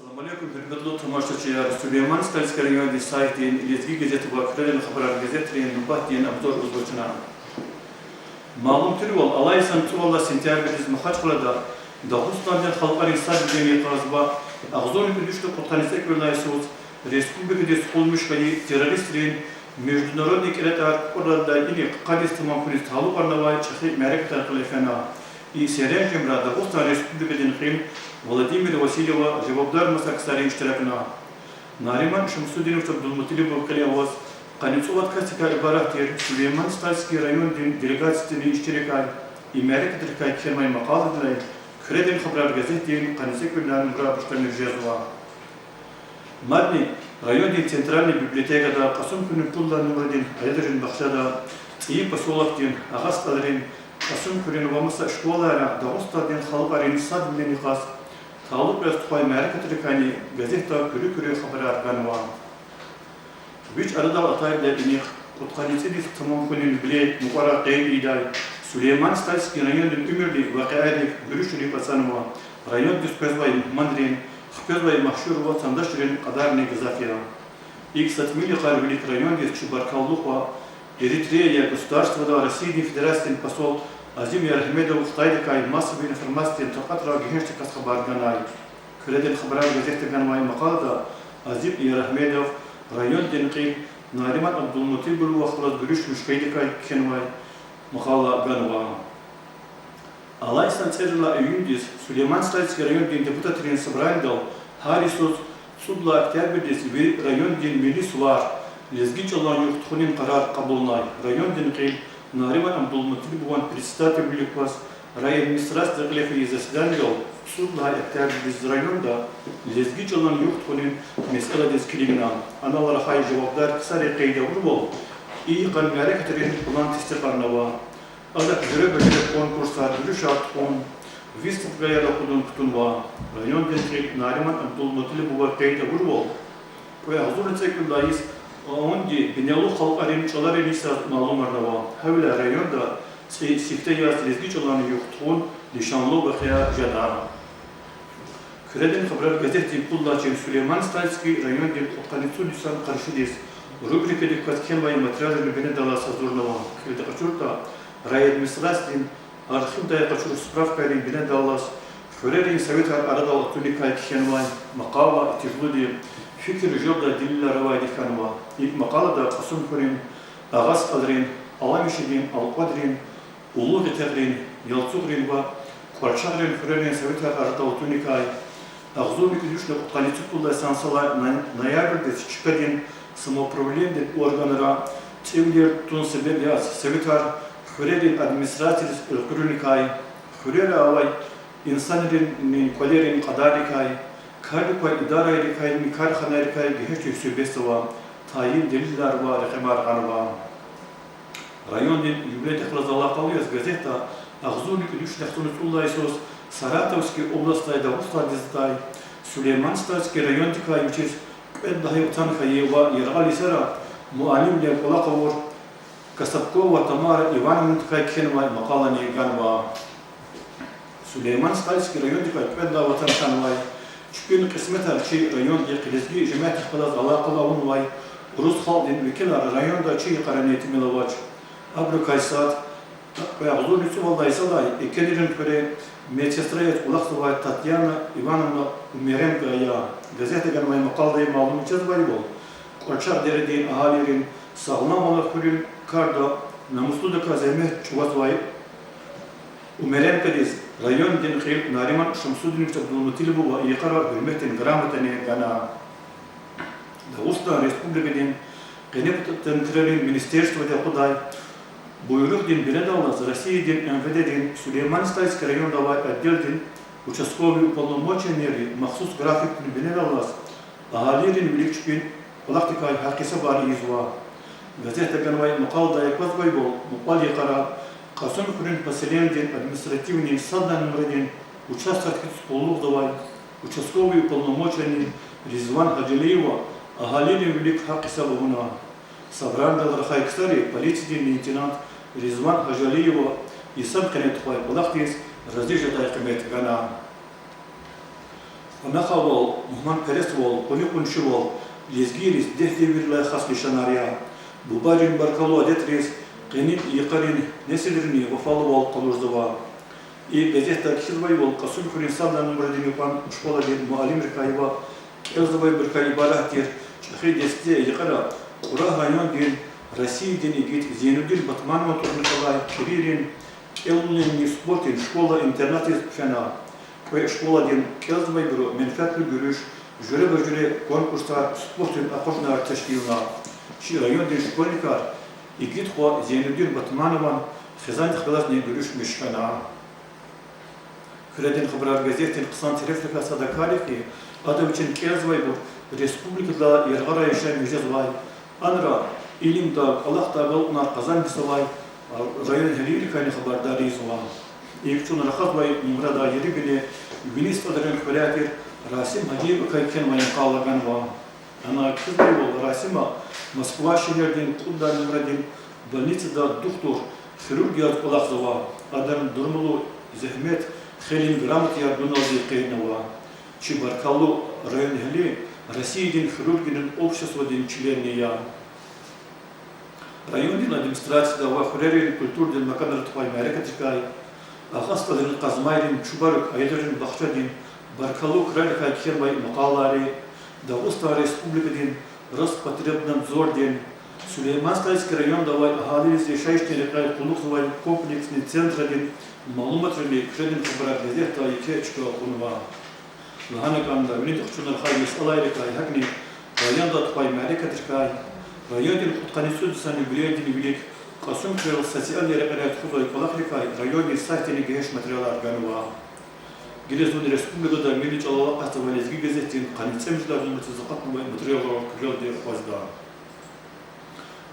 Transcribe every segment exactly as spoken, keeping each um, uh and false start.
Салам алейкум, гьуьрметлу тамашачияр! Сулейман-Стальский райондин сайтдин Лезги газет ва Куьредин хабарар газетрин нубатдин обзор гузва чна. Малум тирвал, алай йисан цӀувад лагьай сентябрдиз Махачкъалада Дагъустандин халкьарин садвилин йикъаз ва агъзурни кӀуьд вишни кьудкъанни цӀекӀуьрна йисуз республикадиз къулмуш хьайи террористрин международный кӀеретӀар кукӀваралди инихъ къадиз тамам хьуниз талукьарнавай чӀехи мярекатар кьиле фена. И серенжемра Дагъустан Республикадин кьил Владимир Васильева жавабдар маса ксарин иштиракна. Нариман Шамсудинович Абдулмуталибов кьиле аваз, къанни цӀувад касдикай ибарат тир Сулейман-Стальский райондин делегациядини иштиракай и мярекатрикай кхьенвай макъаладилай Куьредин хабарар газетдин къанни цӀекӀуьрна нумра башламиш жезва. Мадни райондин центральный библиотекада, Кьасумхуьруьн пуд лагьай нумрадин аялрин бахчада, ЦӀийи посёлокдин, Агъа СтӀалрин, Кьасумхуьруьн ва маса школайра Дагъустандин халкьарин садвилин йикъаз талукь яз тухвай мярекатрикайни газетда куьруь-куьруь хабарар ганва. Вич арадал атайдалай инихъ кьудкъанни цӀидаз тамам хьунин вилер мукьвара къейд ийидай Сулейман-Стальский райондин уьмуьрдин вакъиайрик, гуьруьшрик ацанва, райондиз къвезвай мугьманрин, хквезвай машгьур ва цандашларин кьадарни гзаф я. ИкӀ са тӀимил йикъар вилик райондиз чи баркаллу хва Эритрея государствада Россиядин Федерациядин посол Азим Ярагьмедов Кьитайдикай массовый информациядин такьатра гегьеншдаказ хабар ганай. Куьредин хабарар газетда ганвай макъалада Азим Ярагьмедов райондин кьил Нариман Абдулмуталибован хураз гуьруьшмиш хьайидакай кхьенвай макъала ганва. Алай йисан цӀерид лагьай июндиз Сулейман-Стальский райондин депутатрин собранидал гьар йисуз цӀуд лагьай октябрдиз ви райондин милли сувар, лезги чӀалан югъ тухунин къарар кьабулнай. Райондин кьил Нариман Абдулмуталибован председательвилик кваз райадминистрацияда кьиле фейи заседанидал цӀуд лагьай октябрдиз районда лезги чӀалан югъ тухунин месэладиз килигна. Анал рахай жавабдар ксари къейд авурвал, и йикъан мярекатрин план тестикьарнава. Адак жуьреба-жуьре конкурсар, гуьруьшар тухун, выставкаяр акъудун кутунва. Райондин кьил Нариман Абдулмуталибова къейд авурвал, кьве агъзурни цӀекӀуьд лагьай йис ООН-ди бинелу халкьарин чӀаларин йисаз малумарнава. Гьавиляй районда цӀийи сифте яз лезги чӀалан югъ тухун лишанлу вакъиа жеда. Куьредин хабарар газетдин пуд лагьай чин Сулейман-Стальский райондин кьудкъанни цӀуд йисан къаршидиз рубрикадик кваз кхьенвай материалрин бинедаллаз гьазурнава. Кьилди къачуртӀа, райадминистрациядин архивдай къачур справкайрин бинедаллаз хуьрерин советар арадал атуникай кхьенвай макъала итирлуди, фикир жедай делилар авайди хьанва. ИкӀ макъалада Кьасумхуьруьн, Агъа СтӀалрин, Аламишидин, Алкьвадрин, Улугъ Ятагърин, Ялцугърин ва Кьварчагърин хуьрерин советар арадал атуникай, агъзурни кӀуьд вишни кьудкъанни цӀипуд лагьай йисан салай ноябрдиз чкадин самоуправленидин органра цӀивилер тун себеб яз советар хуьрерин администрациядиз элкъуьруникай, хуьрера авай инсанрин кӀвалерин кьадаррикай, кардик квай идарайрикай, карханайрикай гегьеншдин суьгьбетзава, тайин делилар ва рекьимар гъанва. Райондин юбилейдихъ галаз алакъалу яз газетда агъзурни кӀуьд вишни яхцӀурни цӀуд лагьай йисуз Саратовский областдай Дагъустандиз атай Сулейман-Стальский райондикай вичиз кьвед лагьай ватан хьайи ва яргъал йисара муаллимвиле кӀвалах авур Касапкова Тамара Ивановнадикай кхьенвай макъалани ганва. Сулейман-Стальский райондикай кьвед лагьай ватан хьанвай, чпин кьисметар чи райондихъ лезги жемятдихъ галаз алакъа авунвай урус халкьдин векилар районда чи йикъарани тӀимил авач. Абурукай сад кьве агъзурни цӀувад лагьай йисалай Экенрин хуьре медсестра яз кӀвалахзавай Татьяна Ивановна Умеренко я. Газетда ганвай макъаладай малум жезвайвал, Кьварчагъ дередин агьалийрин сагъламвал хуьруьн карда намуслудаказ зегьмет чӀугвазвай Умеренкодиз райондин кьил Нариман Шамсудинович Абдулмуталибова йикъара Гьуьрметдин грамотани гана. Дагъустан Республикадин къенепатан тӀварунрин министерстводи акъудай буйругъдин бинедаллаз Россиядин МВД-дин Сулейман-Стальский районда авай отделдин участковый уполномоченныйри махсус графикдин бинедаллаз агьалийрин вилик чпин кӀвалахдикай гьакъисабар ийизва. Газетда ганвай макъаладай аквазвайвал, мукьвал йикъара Кьасумхуьруьн поселенидин административный сад лагьай нумрадин участокдиз къуллугъзавай участковый уполномоченный Ризван Гьажалиева агьалийрин вилик гьакъисаб авуна. Собранидал рахай ксари полициядин лейтенант Ризван Гьажалиева йисан къене тухвай кӀвалахдиз рази жедай къимет гана. Кьванахвал, мугьманпересвал, къуни-къуншивал лезгийриз дегь девирдилай хас лишанар я. Бубайрин баркаллу адетриз, къенин йикъарин несилрини вафалувал къалурзава. И газетда кхьизвайвал, Кьасумхуьруьн сад лагьай нумрадин юкьван школадин муаллимрикай ва кӀелзавайбурукай ибарат тир чӀехи десте йикъара Кьурагь райондин, Россиядин игит Зейнудин Батманован тӀварунихъ галай Кирийрин кӀелунин, спортдин школа-интернатдиз фена. Кьве школадин кӀелзавайбуру менфятлу гуьруьш, жуьреба-жуьре конкурсар, спортдин акъажунар тешкилна. Чи райондин школьникар игит хва Зейнудин Батманован хизандихъ галазни гуьруьшмиш хьана. Куьредин хабарар газетдин хъсан терефрикай сад акалихъи, ада вичин кӀелзавайбур республикадилай яргъара яшамиш жезвай, анра илимда, кӀвалахда агалкьунар къазанмишзавай районэгьлийрикайни хабардар ийизва. ИкӀ чун рахазвай нумрада ерибине вини СтӀалрин хуьряй тир Расим Гьажиевакай кхьенвай макъала ганва. Ана кхьизвайвал, Расима Москва шегьердин кьуд лагьай нумрадин больницада духтур, хирург яз кӀвалахзава. Адан дурмалу зегьмет хейлин грамотаяр гуналди къейднава. Чи баркаллу районэгьли Россиядин хирургрин обществодин членни я. Райондин администрацияда ва хуьрерин культурадин макъамра тухвай мярекатрикай, Агъа СтӀалрин Къазмайрин Чубарук аялрин бахчадин баркаллу крарикай кхьенвай макъалайри, Дагъустан Республикадин Роспотребнадзордин Сулейман-Стальский районда авай агьалийриз яшайишдин рекьяй къуллугъзавай комплексный центрдин малуматрини Куьредин хабарар газетда еке чка кьунва. Лагьана кӀанда, винидихъ чун рахай месэлайрикай, гьакӀни районда тухвай мярекатрикай, райондин кьудкъанни цӀуд йисан юбилейдин вилик Кьасумхуьрел социальный рекьерай тухузвай кӀвалахрикай райондин сайтдин гегьенш материалар ганва. Гила зун республикада милли чӀалал акъатзавай Лезги газетдин къанни цӀемуьжуьд лагьай нумрадиз акъатнавай материалрал куьрелди акъвазда.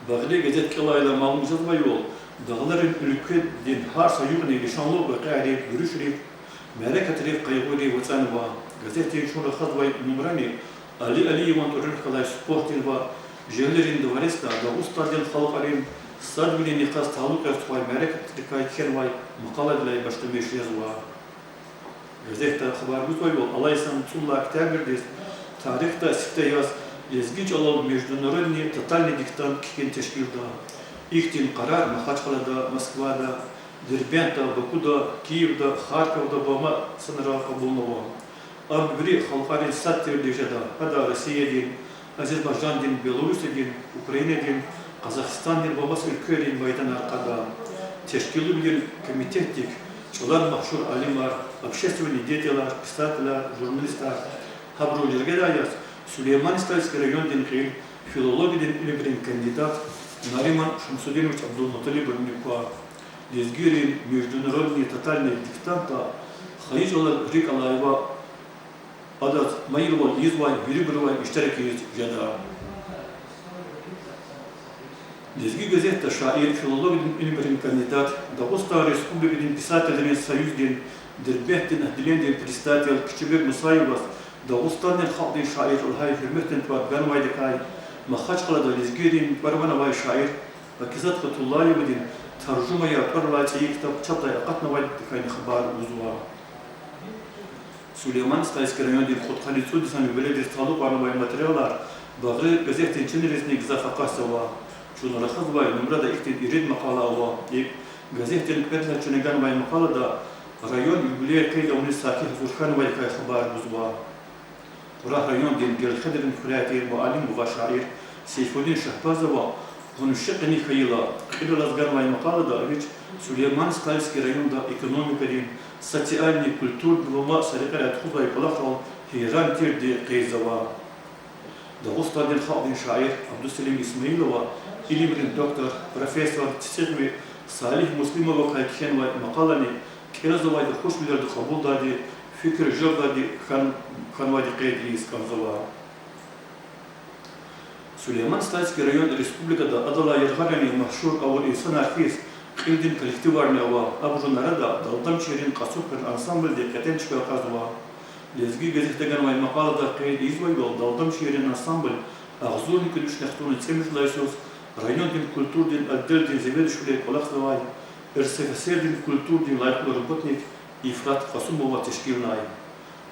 Багъри газет кӀелайла малум жезвайвал, дагъларин уьлкведин гьар са юкьни лишанлу вакъиайрив, гуьруьшрив, мярекатрив къайгъуйрив ацӀанва. Газетдин чун рахазвай нумрани Али Алиеван тӀварунихъ галай спортдин ва жегьилрин дворецда Дагъустандин халкьарин садвилин йикъаз талукь яз тухвай мярекатрикай кхьенвай макъаладилай башламиш жезва. Газетда хабар гузвайвал, алай йисан цӀуд лагьай октябрдиз тарихда сифте яз лезги чӀалал международный тотальный диктант кхьин тешкилда. Ихьтин къарар Махачкъалада, Москвада, Дербентда, Бакуда, Киевда, Харьковда ва маса санра кьабулнава. Ам вири халкьарин сад тирди жеда, гьада Россиядин, Азербайжандин, Беларусиядин, Украинадин, Къазахстандин ва маса уьлквейрин майданар кьада. Тешкилвилин комитетдик чӀалан машгьур алимар, общественный деятелар, писателар, журналистар, гьабурун жергедай яз Сулейман-Стальский райондин кьил, филологиядин илимрин кандидат Нариман Шамсудинович Абдулмуталибовни ква. Лезгийрин международный тотальный диктантда хайи чӀалал рикӀ алай ва адаз майилвал ийизвай вирибурувай иштиракиз жеда. Лезги газетда шаир, филологиядин илимрин кандидат, Дагъустан Республикадин писателрин союздин Дербентдин отделенидин председатель Кичибек Мусаеваз Дагъустандин халкьдин шаир лагьай гьуьрметдин тӀвар ганвайдакай, Махачкъалада лезгийрин тӀвар-ван авай шаир Пакизат Хатуллаевадин Таржумаяр тӀвар алай цӀийи ктаб чапдай акъатнавайдакайни хабар гузва. Сулейман-Стальский райондин кьудкъанни цӀуд йисан юбилейдиз талукьарнавай материалар Багъри газетдин чинризни гзаф акъатзава. Чун рахазвай нумрада ихьтин ирид макъала ава. ИкӀ, газетдин кьвед лагьай чине ганвай макъалада район юбилей къейд авуниз саки гьазур хьанвайдакай хабар гузва. Кьурагь райондин Гелхидрин хуьряй тир муаллим ва шаир Сейфудин Шагьбазова къунши къене хьайила кьил алаз ганвай макъалада вич Сулейман-Стальский районда экономикадин, социальный, культурный ва маса рекьерай тухузвай кӀвалахрал гьейран тирди къейдзава. Дагъустандин халкьдин шаир Абдуселим Исмаилова илимрин доктор, профессор, цицӀикьви Салигь Муслимовакай кхьенвай макъалани кӀелзавайди хушвилелди кьабулдайди, фикир желбдайди хьан-, хьанвайди къейд ийиз кӀанзава. Сулейман-Стальский район республикада адалай яргъарани машгьур авур инсанар хьиз кьилдин коллективарни ава. Абурун арада Далдам шиирин Кьасумхуьр ансамблди кьетӀен чка кьазва. Лезги газетда ганвай макъалада къейд ийизвайвал, Далдам шиирин ансамбль агъзурни кӀуьд вишни яхцӀурни цӀемуьжуьд лагьай йисуз райондин культурадин отделдин заведующийвиле кӀвалахзавай РСФСР-дин культурадин лайихлу работник Ифрат Кьасумова тешкилнай.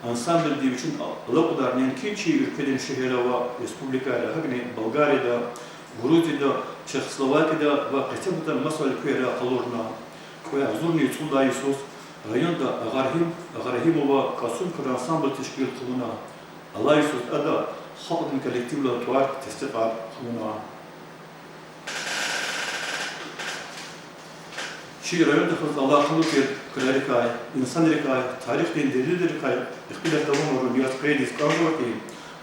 Ансамблди вичин алакьунар неинки чи уьлкведин шегьерра ва республикайра, гьакӀни Болгарияда, Грузияда, Чехословакияда ва къецепатан маса уьлквейра къалурна. Кьве агъзурни цӀуд лагьай йисуз районда Агъарагьим, Агъарагьимова Кьасумхуьр ансамбль тешкил хъувуна. Алай йисуз ада халкьдин коллективдилай тӀвар, тестикьар хъувуна. Чи райондихъ галаз алакъалу тир крарикай, инсанрикай, тарихдин делилрикай ихтилат давамарун яз къейдиз кӀанзава хьи,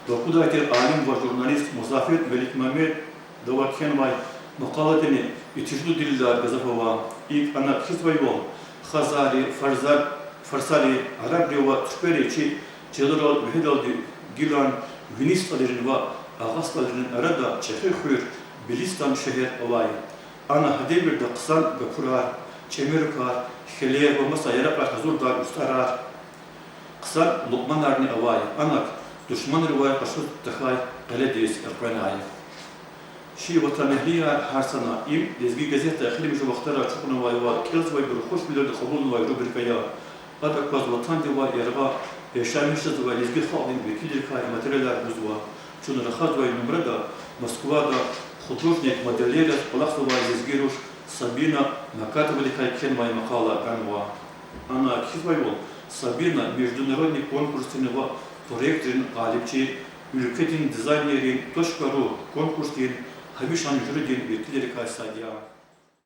Бакуда тир алим ва журналист Музаффер Меликмамедова кхьенвай макъаладини итижлудилилар гзаф ава. ИкӀ, ана кхьизвайвал, хазарри, фарзар-, фарсари, арабри ва туьрквери чи чилерал вегьидалди гилан вини СтӀалрин ва Агъа СтӀалрин арада чӀехи хуьр Билистан шегьер авай. Ана гьа девирда хъсан гапурар, чӀемерукар, хьелер ва маса яракьар гьазурдай устӀарар, хъсан лукьманарни авай. Анаг душманривай къачуз тахьай къеледиз элкъвенай. Чи ватанэгьлияр, гьар сана им Лезги газетда эхиримжи вахтара ачухнавай ва кӀелзавайбуру хушвилелди кьабулнавай рубрика я. Ада кваз ватандивай яргъа яшамиш жезвай лезги халкьдин векилрикай материалар гузва. Чун рахазвай нумрада Москвада художник-модельер яз кӀвалахзавай лезги руш Сабина Макатовадикай кхьенвай макъала ганва. Ана кхьизвайвал, Сабина международный конкурсрин ва проектрин гъалибчи, уьлкведин дизайнеррин точка ру конкурсдин, гьамишан жюридин векилрикай сад я.